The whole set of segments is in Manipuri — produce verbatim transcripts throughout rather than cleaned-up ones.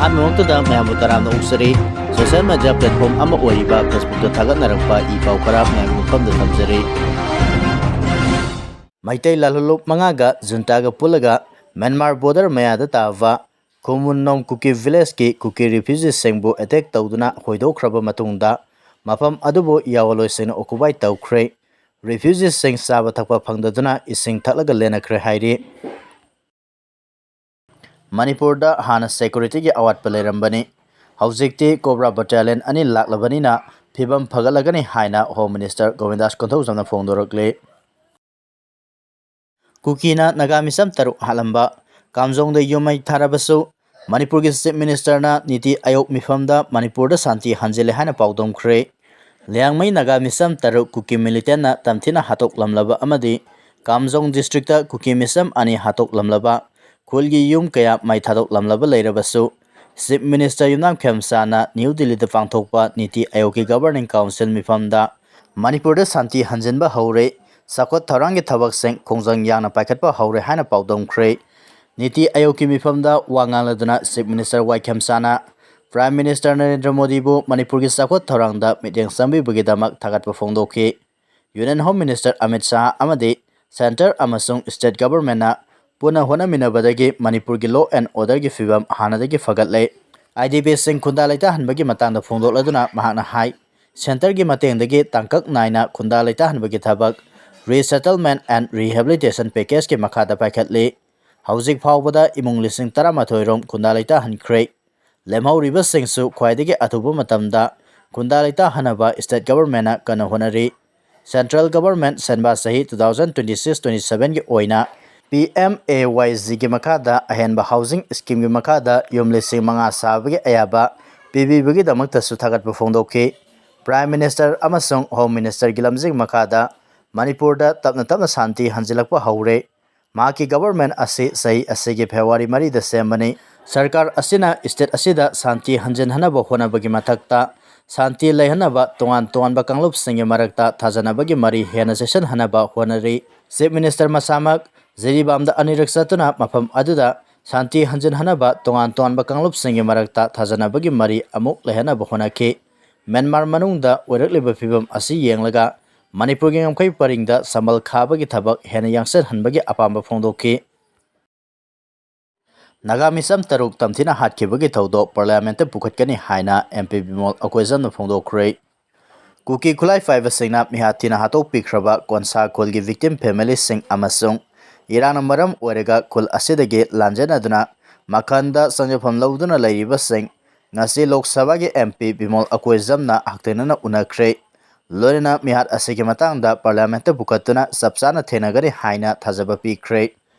ꯑꯍꯥꯟꯕꯃꯛꯇꯗ ꯃꯌꯥꯝꯕꯨ ꯇꯔꯥꯝꯅ ꯑꯣꯛꯆꯔꯤ꯫ Social media platform ꯑꯃ ꯑꯣꯏꯔꯤꯕ Facebookꯇ ꯊꯥꯒꯠꯅꯔꯛꯄ ꯏ ꯄꯥꯎ ꯈꯔ ꯃꯌꯥꯝꯒꯤ ꯃꯐꯝꯗ ꯊꯝꯖꯔꯤ꯫ ꯃꯩꯇꯩ ꯂꯥꯜꯍꯧꯂꯨꯞ ꯃꯉꯥꯒ ꯖꯨꯟꯇꯥꯒ ꯄꯨꯜꯂꯒ ꯃ꯭ꯌꯥꯟꯃꯥꯔ border ꯃꯌꯥꯗ ꯇꯥꯕ ꯈꯨꯃꯨꯟꯅꯣꯡ ꯀꯨꯀꯤ villageꯀꯤ ꯀꯨꯀꯤ refugeeꯁꯤꯡꯕꯨ attack ꯇꯧꯗꯨꯅ ꯍꯣꯏꯗꯣꯛꯈ꯭ꯔꯕ ꯃꯇꯨꯡꯗ, ꯃꯐꯝ ꯑꯗꯨꯕꯨ ꯌꯥꯑꯣꯟꯂꯣꯏꯁꯤꯡꯅ occupy ꯇꯧꯈ꯭ꯔꯦ꯫ Refugeeꯁꯤꯡ ꯆꯥꯕ ꯊꯛꯄ ꯐꯪꯗꯗꯨꯅ ꯏꯁꯤꯡ ꯊꯛꯂꯒ ꯂꯦꯟꯅꯈ꯭ꯔꯦ ꯍꯥꯏꯔꯤ꯫ ꯃꯅꯤꯄꯨꯔꯗ ꯍꯥꯟꯅ securityꯒꯤ ꯑꯋꯥꯠꯄ ꯂꯩꯔꯝꯕꯅꯤ꯫ ꯍꯧꯖꯤꯛꯇꯤ Cobra Battalion ꯑꯅꯤ ꯂꯥꯛꯂꯕꯅꯤꯅ ꯐꯤꯕꯝ ꯐꯒꯠꯂꯒꯅꯤ ꯍꯥꯏꯅ Home Minister ꯒꯣꯕꯤꯟꯗꯥꯁ ꯀꯣꯟꯊꯧꯖꯝꯅ ꯐꯣꯡꯗꯣꯔꯛꯂꯤ꯫ ꯀꯨꯀꯤꯅ ꯅꯥꯒꯥ ꯃꯤꯆꯝ ꯇꯔꯨꯛ ꯍꯥꯠꯂꯝꯕ꯫ ꯀꯥꯝꯖꯣꯡꯗ ꯌꯨꯝ ꯃꯩ ꯊꯥꯔꯕꯁꯨ ꯃꯅꯤꯄꯨꯔꯒꯤ Chief Ministerꯅ ꯅꯤꯇꯤ ꯑꯌꯣꯒ ꯃꯤꯐꯝꯗ ꯃꯅꯤꯄꯨꯔꯗ ꯁꯥꯟꯇꯤ ꯍꯟꯖꯤꯜꯂꯦ ꯍꯥꯏꯅ ꯄꯥꯎꯗꯝꯈ꯭ꯔꯦ꯫ ꯂꯤꯌꯥꯡꯃꯩ ꯅꯥꯒꯥ ꯃꯤꯆꯝ ꯇꯔꯨꯛ ꯀꯨꯀꯤ militantꯅ ꯇꯝꯊꯤꯅ ꯍꯥꯠꯇꯣꯛꯂꯝꯂꯕ ꯑꯃꯗꯤ ꯀꯥꯝꯖꯣꯡ districtꯇ ꯀꯨꯀꯤ ꯃꯤꯆꯝ ꯑꯅꯤ ꯍꯥꯠꯇꯣꯛꯂꯝꯂꯕ, ꯈꯨꯜꯒꯤ ꯌꯨꯝ ꯀꯌꯥ ꯃꯩ ꯊꯥꯗꯣꯛꯂꯝꯂꯕ ꯂꯩꯔꯕꯁꯨ, Chief Minister ꯌꯨꯝꯅꯥꯝ ꯈꯦꯝꯆꯥꯅ ꯅ꯭ꯌꯨ ꯗꯤꯜꯂꯤꯗ ꯄꯥꯡꯊꯣꯛꯄ ꯅꯤꯇꯤ ꯑꯌꯣꯒꯀꯤ Governing Council ꯃꯤꯐꯝꯗ ꯃꯅꯤꯄꯨꯔꯗ ꯁꯥꯟꯇꯤ ꯍꯟꯖꯤꯟꯕ ꯍꯧꯔꯦ, ꯆꯥꯎꯈꯠ ꯊꯧꯔꯥꯡꯒꯤ ꯊꯕꯛꯁꯤꯡ ꯈꯣꯡꯖꯪ ꯌꯥꯡꯅ ꯄꯥꯏꯈꯠꯄ ꯍꯧꯔꯦ ꯍꯥꯏꯅ ꯄꯥꯎꯗꯝꯈ꯭ꯔꯦ꯫ ꯅꯤꯇꯤ ꯑꯌꯣꯒꯀꯤ ꯃꯤꯐꯝꯗ ꯋꯥ ꯉꯥꯡꯂꯗꯨꯅ Chief Minister ꯋꯥꯏ ꯈꯦꯝꯆꯥꯅ Prime Minister ꯅꯔꯦꯟꯗ꯭ꯔ ꯃꯣꯗꯤꯕꯨ ꯃꯅꯤꯄꯨꯔꯒꯤ ꯆꯥꯎꯈꯠ ꯊꯧꯔꯥꯡꯗ ꯃꯤꯠꯌꯦꯡ ꯆꯪꯕꯤꯕꯒꯤꯗꯃꯛ ꯊꯥꯒꯠꯄ ꯐꯣꯡꯗꯣꯛꯈꯤ꯫ Union Home Minister Amit Shah ꯑꯃꯗꯤ Centre ꯑꯃꯁꯨꯡ State Governmentꯅ ꯄꯨꯟꯅ ꯍꯣꯠꯅꯃꯤꯟꯅꯕꯗꯒꯤ ꯃꯅꯤꯄꯨꯔꯒꯤ law and orderꯒꯤ ꯐꯤꯕꯝ ꯍꯥꯟꯅꯗꯒꯤ ꯐꯒꯠꯂꯦ꯫ IDPꯁꯤꯡ ꯈꯨꯟꯗꯥ ꯂꯩꯇꯥꯍꯟꯕꯒꯤ ꯃꯇꯥꯡꯗ ꯐꯣꯡꯗꯣꯛꯂꯗꯨꯅ ꯃꯍꯥꯛꯅ ꯍꯥꯏ, Centreꯒꯤ ꯃꯇꯦꯡꯗꯒꯤ ꯇꯥꯡꯀꯛ ꯅꯥꯏꯅ ꯈꯨꯟꯗꯥ ꯂꯩꯇꯥꯍꯟꯕꯒꯤ ꯊꯕꯛ, Resettlement and Rehabilitation Packageꯀꯤ ꯃꯈꯥꯗ ꯄꯥꯏꯈꯠꯂꯤ꯫ ꯍꯧꯖꯤꯛ ꯐꯥꯎꯕꯗ ꯏꯃꯨꯡ ꯂꯤꯁꯤꯡ ꯇꯔꯥꯃꯥꯊꯣꯏ ꯔꯣꯝ ꯈꯨꯟꯗꯥ ꯂꯩꯇꯥꯍꯟꯈ꯭ꯔꯦ꯫ ꯂꯦꯝꯍꯧꯔꯤꯕꯁꯤꯡꯁꯨ ꯈ꯭ꯋꯥꯏꯗꯒꯤ ꯑꯊꯨꯕ ꯃꯇꯝꯗ ꯈꯨꯟꯗꯥ ꯂꯩꯇꯥꯍꯟꯅꯕ State Governmentꯅ ꯀꯟꯅ ꯍꯣꯠꯅꯔꯤ꯫ Central Government ꯁꯦꯟꯕꯥ ꯆꯍꯤ two thousand twenty six twenty sevenꯒꯤ ꯑꯣꯏꯅ PMAYGꯒꯤ ꯃꯈꯥꯗ ꯑꯍꯦꯟꯕ housing schemeꯒꯤ ꯃꯈꯥꯗ ꯌꯨꯝ ꯂꯤꯁꯤꯡ ꯃꯉꯥ ꯁꯥꯕꯒꯤ ꯑꯌꯥꯕ ꯄꯤꯕꯤꯕꯒꯤꯗꯃꯛꯇꯁꯨ ꯊꯥꯒꯠꯄ ꯐꯣꯡꯗꯣꯛꯈꯤ꯫ Prime Minister ꯑꯃꯁꯨꯡ Home Ministerꯒꯤ ꯂꯝꯖꯤꯡ ꯃꯈꯥꯗ ꯃꯅꯤꯄꯨꯔꯗ ꯇꯞꯅ ꯇꯞꯅ ꯁꯥꯟꯇꯤ ꯍꯟꯖꯤꯜꯂꯛꯄ ꯍꯧꯔꯦ꯫ ꯃꯍꯥꯛꯀꯤ government ꯑꯁꯤ ꯆꯍꯤ ꯑꯁꯤꯒꯤ February ꯃꯔꯤꯗ ꯁꯦꯝꯕꯅꯤ꯫ ꯁꯔꯀꯥꯔ ꯑꯁꯤꯅ state ꯑꯁꯤꯗ ꯁꯥꯟꯇꯤ ꯍꯟꯖꯤꯟꯍꯟꯅꯕ ꯍꯣꯠꯅꯕꯒꯤ ꯃꯊꯛꯇ, ꯁꯥꯟꯇꯤ ꯂꯩꯍꯟꯅꯕ ꯇꯣꯉꯥꯟ ꯇꯣꯉꯥꯟꯕ ꯀꯥꯡꯂꯨꯞꯁꯤꯡꯒꯤ ꯃꯔꯛꯇ ꯊꯥꯖꯅꯕꯒꯤ ꯃꯔꯤ ꯍꯦꯟꯅ ꯆꯦꯠꯁꯤꯟꯍꯟꯅꯕ ꯍꯣꯠꯅꯔꯤ꯫ Chief Minister ꯃꯁꯥꯃꯛ ꯖꯤꯔꯤꯕꯥꯝꯗ ꯑꯅꯤꯔꯛ ꯆꯠꯇꯨꯅ ꯃꯐꯝ ꯑꯗꯨꯗ ꯁꯥꯟꯇꯤ ꯍꯟꯖꯤꯟꯍꯟꯅꯕ ꯇꯣꯉꯥꯟ ꯇꯣꯉꯥꯟꯕ ꯀꯥꯡꯂꯨꯞꯁꯤꯡꯒꯤ ꯃꯔꯛꯇ ꯊꯥꯖꯅꯕꯒꯤ ꯃꯔꯤ ꯑꯃꯨꯛ ꯂꯩꯍꯟꯅꯕ ꯍꯣꯠꯅꯈꯤ꯫ ꯃ꯭ꯌꯥꯟꯃꯥꯔ ꯃꯅꯨꯡꯗ ꯑꯣꯏꯔꯛꯂꯤꯕ ꯐꯤꯕꯝ ꯑꯁꯤ ꯌꯦꯡꯂꯒ ꯃꯅꯤꯄꯨꯔꯒꯤ ꯉꯝꯈꯩ ꯄꯔꯤꯡꯗ ꯁꯝꯕꯜ ꯈꯥꯕꯒꯤ ꯊꯕꯛ ꯍꯦꯟꯅ ꯌꯥꯡꯁꯤꯟꯍꯟꯕꯒꯤ ꯑꯄꯥꯝꯕ ꯐꯣꯡꯗꯣꯛꯈꯤ꯫ ꯅꯥꯒꯥ ꯃꯤꯆꯝ ꯇꯔꯨꯛ ꯇꯝꯊꯤꯅ ꯍꯥꯠꯈꯤꯕꯒꯤ ꯊꯧꯗꯣꯛ ꯄꯥꯔꯂꯤꯌꯥꯃꯦꯟꯠꯇ ꯄꯨꯈꯠꯀꯅꯤ ꯍꯥꯏꯅ ꯑꯦꯝ ꯄꯤ ꯕꯤꯃꯣꯜ ꯑꯀꯣꯏꯖꯝꯅ ꯐꯣꯡꯗꯣꯛꯈ꯭ꯔꯦ꯫ ꯀꯨꯀꯤ ꯈꯨꯠꯂꯥꯏ ꯄꯥꯏꯕꯁꯤꯡꯅ ꯃꯤꯍꯥꯠ ꯊꯤꯅ ꯍꯥꯠꯇꯣꯛꯄꯤꯈ꯭ꯔꯕ ꯀꯣꯟꯁꯥ ꯈꯨꯜꯒꯤ ꯚꯤꯛꯇꯤꯝ ꯐꯦꯃꯤꯂꯤꯁꯤꯡ ꯑꯃꯁꯨꯡ ꯏꯔꯥꯡꯅ ꯃꯔꯝ ꯑꯣꯏꯔꯒ ꯈꯨꯜ ꯑꯁꯤꯗꯒꯤ ꯂꯥꯟꯖꯦꯟꯅꯗꯨꯅ ꯃꯈꯟꯗ ꯆꯪꯖꯐꯝ ꯂꯧꯗꯨꯅ ꯂꯩꯔꯤꯕꯁꯤꯡ ꯉꯁꯤ ꯂꯣꯛ ꯁꯚꯥꯒꯤ ꯑꯦꯝ ꯄꯤ ꯕꯤꯃꯣꯜ ꯑꯀꯣꯏꯖꯝꯅ ꯍꯛꯊꯦꯡꯅꯅ ꯎꯅꯈ꯭ꯔꯦ꯫ ꯂꯣꯏꯅꯅ ꯃꯤꯍꯥꯠ ꯑꯁꯤꯒꯤ ꯃꯇꯥꯡꯗ ꯄꯥꯔꯂꯤꯌꯥꯃꯦꯟꯠꯇ ꯄꯨꯈꯠꯇꯨꯅ ꯆꯞ ꯆꯥꯅ ꯊꯦꯡꯅꯒꯅꯤ ꯍꯥꯏꯅ ꯊꯥꯖꯕ ꯄꯤꯈ꯭ꯔꯦ꯫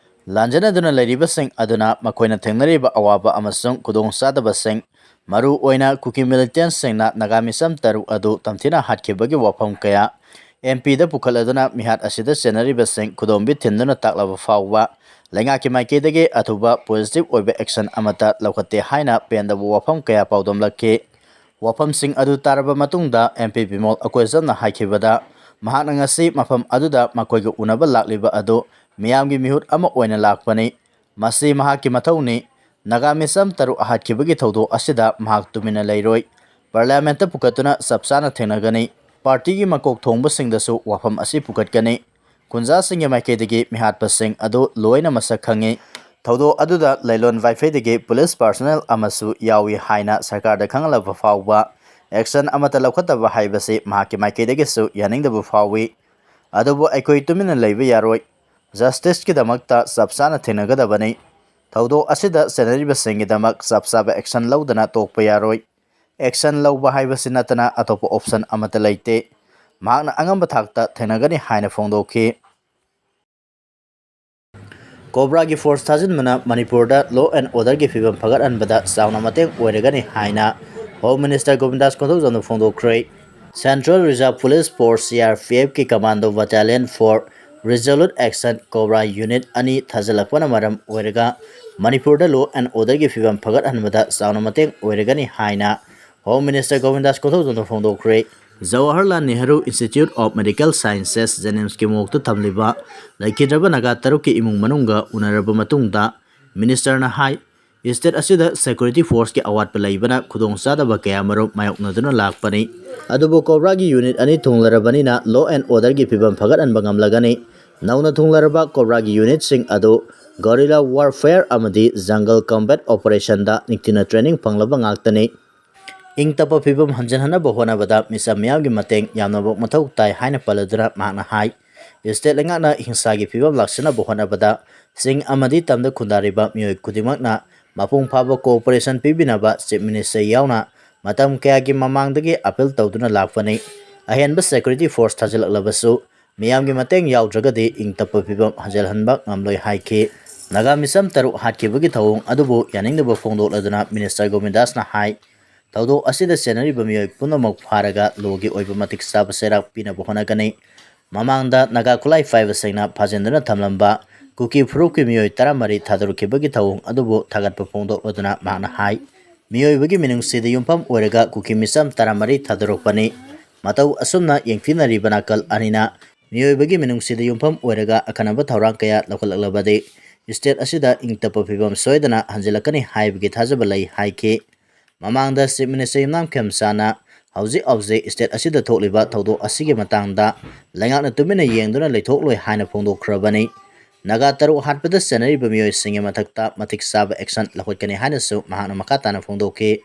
ꯂꯥꯟꯖꯦꯟꯅꯗꯨꯅ ꯂꯩꯔꯤꯕꯁꯤꯡ ꯑꯗꯨꯅ ꯃꯈꯣꯏꯅ ꯊꯦꯡꯅꯔꯤꯕ ꯑꯋꯥꯕ ꯑꯃꯁꯨꯡ ꯈꯨꯗꯣꯡꯆꯥꯗꯕꯁꯤꯡ, ꯃꯔꯨ ꯑꯣꯏꯅ ꯀꯨꯀꯤ ꯃꯤꯂꯤꯇꯦꯟꯠꯁꯤꯡꯅ ꯅꯥꯒꯥ ꯃꯤꯆꯝ ꯇꯔꯨꯛ ꯑꯗꯨ ꯇꯝꯊꯤꯅ ꯍꯥꯠꯈꯤꯕꯒꯤ ꯋꯥꯐꯝ ꯀꯌꯥ ꯑꯦꯝ ꯄꯤꯗ ꯄꯨꯈꯠꯂꯗꯨꯅ ꯃꯤꯍꯥꯠ ꯑꯁꯤꯗ ꯆꯦꯟꯅꯔꯤꯕꯁꯤꯡ ꯈꯨꯗꯣꯝꯕꯤ ꯊꯤꯟꯗꯨꯅ ꯇꯥꯛꯂꯕ ꯐꯥꯎꯕ ꯂꯩꯉꯥꯛꯀꯤ ꯃꯥꯏꯀꯩꯗꯒꯤ ꯑꯊꯨꯕ ꯄꯣꯖꯤꯇꯤꯚ ꯑꯣꯏꯕ ꯑꯦꯛꯁꯟ ꯑꯃꯠꯇ ꯂꯧꯈꯠꯇꯦ ꯍꯥꯏꯅ ꯄꯦꯟꯗꯕ ꯋꯥꯐꯝ ꯀꯌꯥ ꯄꯥꯎꯗꯝꯂꯛꯈꯤ꯫ ꯋꯥꯐꯝꯁꯤꯡ ꯑꯗꯨ ꯇꯥꯔꯕ ꯃꯇꯨꯡꯗ ꯑꯦꯝ ꯄꯤ ꯕꯤꯃꯣꯜ ꯑꯀꯣꯏꯖꯝꯅ ꯍꯥꯏꯈꯤꯕꯗ, ꯃꯍꯥꯛꯅ ꯉꯁꯤ ꯃꯐꯝ ꯑꯗꯨꯗ ꯃꯈꯣꯏꯒ ꯎꯅꯕ ꯂꯥꯛꯂꯤꯕ ꯑꯗꯨ ꯃꯤꯌꯥꯝꯒꯤ ꯃꯤꯍꯨꯠ ꯑꯃ ꯑꯣꯏꯅ ꯂꯥꯛꯄꯅꯤ꯫ ꯃꯁꯤ ꯃꯍꯥꯛꯀꯤ ꯃꯊꯧꯅꯤ꯫ ꯅꯥꯒꯥ ꯃꯤꯆꯝ ꯇꯔꯨꯛ ꯍꯥꯠꯈꯤꯕꯒꯤ ꯊꯧꯗꯣꯛ ꯑꯁꯤꯗ ꯃꯍꯥꯛ ꯇꯨꯃꯤꯟꯅ ꯂꯩꯔꯣꯏ꯫ ꯄꯥꯔꯂꯤꯌꯥꯃꯦꯟꯠꯇ ꯄꯨꯈꯠꯇꯨꯅ ꯆꯞ ꯆꯥꯅ ꯊꯦꯡꯅꯒꯅꯤ꯫ ꯄꯥꯔꯇꯤꯒꯤ ꯃꯀꯣꯛ ꯊꯣꯡꯕꯁꯤꯡꯗꯁꯨ ꯋꯥꯐꯝ ꯑꯁꯤ ꯄꯨꯈꯠꯀꯅꯤ꯫ ꯈꯨꯟꯖꯥꯁꯤꯡꯒꯤ ꯃꯥꯏꯀꯩꯗꯒꯤ ꯃꯤꯍꯥꯠꯄꯁꯤꯡ ꯑꯗꯨ ꯂꯣꯏꯅ ꯃꯁꯛ ꯈꯪꯉꯤ꯫ ꯊꯧꯗꯣꯛ ꯑꯗꯨꯗ ꯂꯩꯂꯣꯟ ꯋꯥꯏꯐꯩꯗꯒꯤ ꯄꯨꯂꯤꯁ ꯄꯥꯔꯁꯣꯅꯦꯜ ꯑꯃꯁꯨ ꯌꯥꯎꯏ ꯍꯥꯏꯅ ꯁꯔꯀꯥꯔꯗ ꯈꯪꯍꯜꯂꯕ ꯐꯥꯎꯕ ꯑꯦꯛꯁꯟ ꯑꯃꯠꯇ ꯂꯧꯈꯠꯇꯕ ꯍꯥꯏꯕꯁꯤ ꯃꯍꯥꯛꯀꯤ ꯃꯥꯏꯀꯩꯗꯒꯤꯁꯨ ꯌꯥꯅꯤꯡꯗꯕ ꯐꯥꯎꯏ꯫ ꯑꯗꯨꯕꯨ ꯑꯩꯈꯣꯏ ꯇꯨꯃꯤꯟꯅ ꯂꯩꯕ ꯌꯥꯔꯣꯏ꯫ ꯖꯁꯇꯤꯁꯀꯤꯗꯃꯛꯇ ꯆꯞ ꯆꯥꯅ ꯊꯦꯡꯅꯒꯗꯕꯅꯤ꯫ ꯊꯧꯗꯣꯛ ꯑꯁꯤꯗ ꯆꯦꯟꯅꯔꯤꯕꯁꯤꯡꯒꯤꯗꯃꯛ ꯆꯞ ꯆꯥꯕ ꯑꯦꯛꯁꯟ ꯂꯧꯗꯅ ꯇꯣꯛꯄ ꯌꯥꯔꯣꯏ꯫ ꯑꯦꯛꯁꯟ ꯂꯧꯕ ꯍꯥꯏꯕꯁꯤ ꯅꯠꯇꯅ ꯑꯇꯣꯞꯄ ꯑꯣꯞꯁꯟ ꯑꯃꯠꯇ ꯂꯩꯇꯦ꯫ ꯃꯍꯥꯛꯅ ꯑꯉꯝꯕ ꯊꯥꯛꯇ ꯊꯦꯡꯅꯒꯅꯤ ꯍꯥꯏꯅ ꯐꯣꯡꯗꯣꯛꯈꯤ꯫ ꯀꯣꯕ꯭ꯔꯥꯒꯤ ꯐꯣꯔꯁ ꯊꯥꯖꯤꯟꯕꯅ ꯃꯅꯤꯄꯨꯔꯗ law and orderꯒꯤ ꯐꯤꯕꯝ ꯐꯒꯠꯍꯟꯕꯗ ꯆꯥꯎꯅ ꯃꯇꯦꯡ ꯑꯣꯏꯔꯒꯅꯤ ꯍꯥꯏꯅ ꯍꯣꯝ ꯃꯤꯅꯤꯁꯇꯔ ꯒꯣꯕꯤꯟꯗꯥꯁ ꯀꯣꯟꯊꯧꯖꯝꯅ ꯐꯣꯡꯗꯣꯛꯈ꯭ꯔꯦ꯫ Central Reserve Police Force, C R P Fꯀꯤ commando battalion for Resolute Action Cobra unit ꯑꯅꯤ ꯊꯥꯖꯤꯜꯂꯛꯄꯅ ꯃꯔꯝ ꯑꯣꯏꯔꯒ ꯃꯅꯤꯄꯨꯔꯗ law and orderꯒꯤ ꯐꯤꯕꯝ ꯐꯒꯠꯍꯟꯕꯗ ꯆꯥꯎꯅ ꯃꯇꯦꯡ ꯑꯣꯏꯔꯒꯅꯤ ꯍꯥꯏꯅ ꯍꯣꯝ ꯃꯤꯅꯤꯁꯇꯔ ꯒꯣꯕꯤꯟꯗꯥꯁ ꯀꯣꯟꯊꯧꯖꯝꯅ ꯐꯣꯡꯗꯣꯛꯈ꯭ꯔꯦ꯫ Jawaharlal Nehru institute of medical sciences, ꯖꯦꯅꯤꯝꯁꯀꯤ ꯃꯣꯔꯒꯇ ꯊꯝꯂꯤꯕ ꯂꯩꯈꯤꯗ꯭ꯔꯕ ꯅꯥꯒꯥ ꯇꯔꯨꯛꯀꯤ ꯏꯃꯨꯡ ꯃꯅꯨꯡꯒ ꯎꯅꯔꯕ ꯃꯇꯨꯡꯗ ꯃꯤꯅꯤꯁꯇꯔꯅ ꯍꯥꯏ, ꯁ꯭ꯇꯦꯠ ꯑꯁꯤꯗ ꯁꯦꯀ꯭ꯌꯨꯔꯤꯇꯤ ꯐꯣꯔꯁꯀꯤ ꯑꯋꯥꯠꯄ ꯂꯩꯕꯅ ꯈꯨꯗꯣꯡꯆꯥꯗꯕ ꯀꯌꯥꯃꯔꯨꯝ ꯃꯥꯌꯣꯛꯅꯗꯨꯅ ꯂꯥꯛꯄꯅꯤ꯫ ꯑꯗꯨꯕꯨ ꯀꯣꯕ꯭ꯔꯥꯒꯤ ꯌꯨꯅꯤꯠ ꯑꯅꯤ ꯊꯨꯡꯂꯔꯕꯅꯤꯅ law and orderꯒꯤ ꯐꯤꯕꯝ ꯐꯒꯠꯍꯟꯕ ꯉꯝꯂꯒꯅꯤ꯫ ꯅꯧꯅ ꯊꯨꯡꯂꯔꯕ ꯀꯣꯕ꯭ꯔꯥꯒꯤ ꯌꯨꯅꯤꯠꯁꯤꯡ ꯑꯗꯨ guerrilla warfare ꯑꯃꯗꯤ jungle combat operationꯗ ꯅꯤꯡꯊꯤꯅ training ꯐꯪꯂꯕ ꯉꯥꯛꯇꯅꯤ꯫ ꯏꯪ ꯇꯞꯄ ꯐꯤꯕꯝ ꯍꯟꯖꯤꯟꯍꯟꯅꯕ ꯍꯣꯠꯅꯕꯗ ꯃꯤꯆꯝ ꯃꯤꯌꯥꯝꯒꯤ ꯃꯇꯦꯡ ꯌꯥꯝꯅꯃꯛ ꯃꯊꯧ ꯇꯥꯏ ꯍꯥꯏꯅ ꯄꯜꯂꯗꯨꯅ ꯃꯍꯥꯛꯅ ꯍꯥꯏ, ꯁ꯭ꯇꯦꯠ ꯂꯩꯉꯥꯛꯅ ꯍꯤꯡꯁꯥꯒꯤ ꯐꯤꯕꯝ ꯂꯥꯛꯁꯤꯟꯅꯕ ꯍꯣꯠꯅꯕꯗ ꯆꯤꯡ ꯑꯃꯗꯤ ꯇꯝꯗ ꯈꯨꯟꯗꯥꯔꯤꯕ ꯃꯤꯑꯣꯏ ꯈꯨꯗꯤꯡꯃꯛꯅ ꯃꯄꯨꯡ ꯐꯥꯕ cooperation ꯄꯤꯕꯤꯅꯕ Chief Minister ꯌꯥꯎꯅ ꯃꯇꯝ ꯀꯌꯥꯒꯤ ꯃꯃꯥꯡꯗꯒꯤ appeal ꯇꯧꯗꯨꯅ ꯂꯥꯛꯄꯅꯤ꯫ ꯑꯍꯦꯟꯕ security force ꯊꯥꯖꯤꯜꯂꯛꯂꯕꯁꯨ ꯃꯤꯌꯥꯝꯒꯤ ꯃꯇꯦꯡ ꯌꯥꯎꯗ꯭ꯔꯒꯗꯤ ꯏꯪ ꯇꯞꯄ ꯐꯤꯕꯝ ꯍꯟꯖꯤꯜꯍꯟꯕ ꯉꯝꯂꯣꯏ ꯍꯥꯏꯈꯤ꯫ ꯅꯥꯒꯥ ꯃꯤꯆꯝ ꯇꯔꯨꯛ ꯍꯥꯠꯈꯤꯕꯒꯤ ꯊꯧꯑꯣꯡ ꯑꯗꯨꯕꯨ ꯌꯥꯅꯤꯡꯗꯕ ꯐꯣꯡꯗꯣꯛꯂꯗꯨꯅ ꯃꯤꯅꯤꯁꯇꯔ ꯒꯣꯕꯤꯟꯗꯥꯁꯅ ꯍꯥꯏ, ꯊꯧꯗꯣꯛ ꯑꯁꯤꯗ ꯆꯦꯟꯅꯔꯤꯕ ꯃꯤꯑꯣꯏ ꯄꯨꯝꯅꯃꯛ ꯐꯥꯔꯒ ꯂꯣꯒꯤ ꯑꯣꯏꯕ ꯃꯇꯤꯛ ꯆꯥꯕ ꯆꯩꯔꯥꯛ ꯄꯤꯅꯕ ꯍꯣꯠꯅꯒꯅꯤ꯫ ꯃꯃꯥꯡꯗ ꯅꯥꯒꯥ ꯈꯨꯠꯂꯥꯏ ꯄꯥꯏꯕꯁꯤꯡꯅ ꯐꯥꯖꯤꯟꯗꯨꯅ ꯊꯝꯂꯝꯕ ꯀꯨꯀꯤ ꯐꯨꯔꯨꯞꯀꯤ ꯃꯤꯑꯣꯏ ꯇꯔꯥꯃꯔꯤ ꯊꯥꯗꯣꯔꯛꯈꯤꯕꯒꯤ ꯊꯧꯑꯣꯡ ꯑꯗꯨꯕꯨ ꯊꯥꯒꯠꯄ ꯐꯣꯡꯗꯣꯛꯂꯗꯨꯅ ꯃꯍꯥꯛꯅ ꯍꯥꯏ, ꯃꯤꯑꯣꯏꯕꯒꯤ ꯃꯤꯅꯨꯡꯁꯤꯗ ꯌꯨꯝꯐꯝ ꯑꯣꯏꯔꯒ ꯀꯨꯀꯤ ꯃꯤꯆꯝ ꯇꯔꯥꯃꯔꯤ ꯊꯥꯗꯣꯔꯛꯄꯅꯤ꯫ ꯃꯇꯧ ꯑꯁꯨꯝꯅ ꯌꯦꯡꯊꯤꯅꯔꯤꯕ ꯅꯥꯀꯜ ꯑꯅꯤꯅ ꯃꯤꯑꯣꯏꯕꯒꯤ ꯃꯤꯅꯨꯡꯁꯤꯗ ꯌꯨꯝꯐꯝ ꯑꯣꯏꯔꯒ ꯑꯈꯟꯅꯕ ꯊꯧꯔꯥꯡ ꯀꯌꯥ ꯂꯧꯈꯠꯂꯛꯂꯕꯗꯤ ꯁ꯭ꯇꯦꯠ ꯑꯁꯤꯗ ꯏꯪ ꯇꯞꯄ ꯐꯤꯕꯝ ꯁꯣꯏꯗꯅ ꯍꯟꯖꯤꯜꯂꯛꯀꯅꯤ ꯍꯥꯏꯕꯒꯤ ꯊꯥꯖꯕ ꯂꯩ ꯍꯥꯏꯈꯤ꯫ ꯃꯃꯥꯡꯗ Chief Minister ꯌꯨꯝꯅꯥꯝ ꯈꯦꯝꯆꯥꯟꯅ ꯍꯧꯖꯤꯛ ꯍꯧꯖꯤꯛ ꯁ꯭ꯇꯦꯠ ꯑꯁꯤꯗ ꯊꯣꯛꯂꯤꯕ ꯊꯧꯗꯣꯛ ꯑꯁꯤꯒꯤ ꯃꯇꯥꯡꯗ ꯂꯩꯉꯥꯛꯅ ꯇꯨꯃꯤꯟꯅ ꯌꯦꯡꯗꯨꯅ ꯂꯩꯊꯣꯛꯂꯣꯏ ꯍꯥꯏꯅ ꯐꯣꯡꯗꯣꯛꯈ꯭ꯔꯕꯅꯤ꯫ ꯅꯥꯒꯥ ꯇꯔꯨꯛ ꯍꯥꯠꯄꯗ ꯆꯦꯟꯅꯔꯤꯕ ꯃꯤꯑꯣꯏꯁꯤꯡꯒꯤ ꯃꯊꯛꯇ ꯃꯇꯤꯛ ꯆꯥꯕ action ꯂꯧꯈꯠꯀꯅꯤ ꯍꯥꯏꯅꯁꯨ ꯃꯍꯥꯛꯅ ꯃꯈꯥ ꯇꯥꯅ ꯐꯣꯡꯗꯣꯛꯈꯤ꯫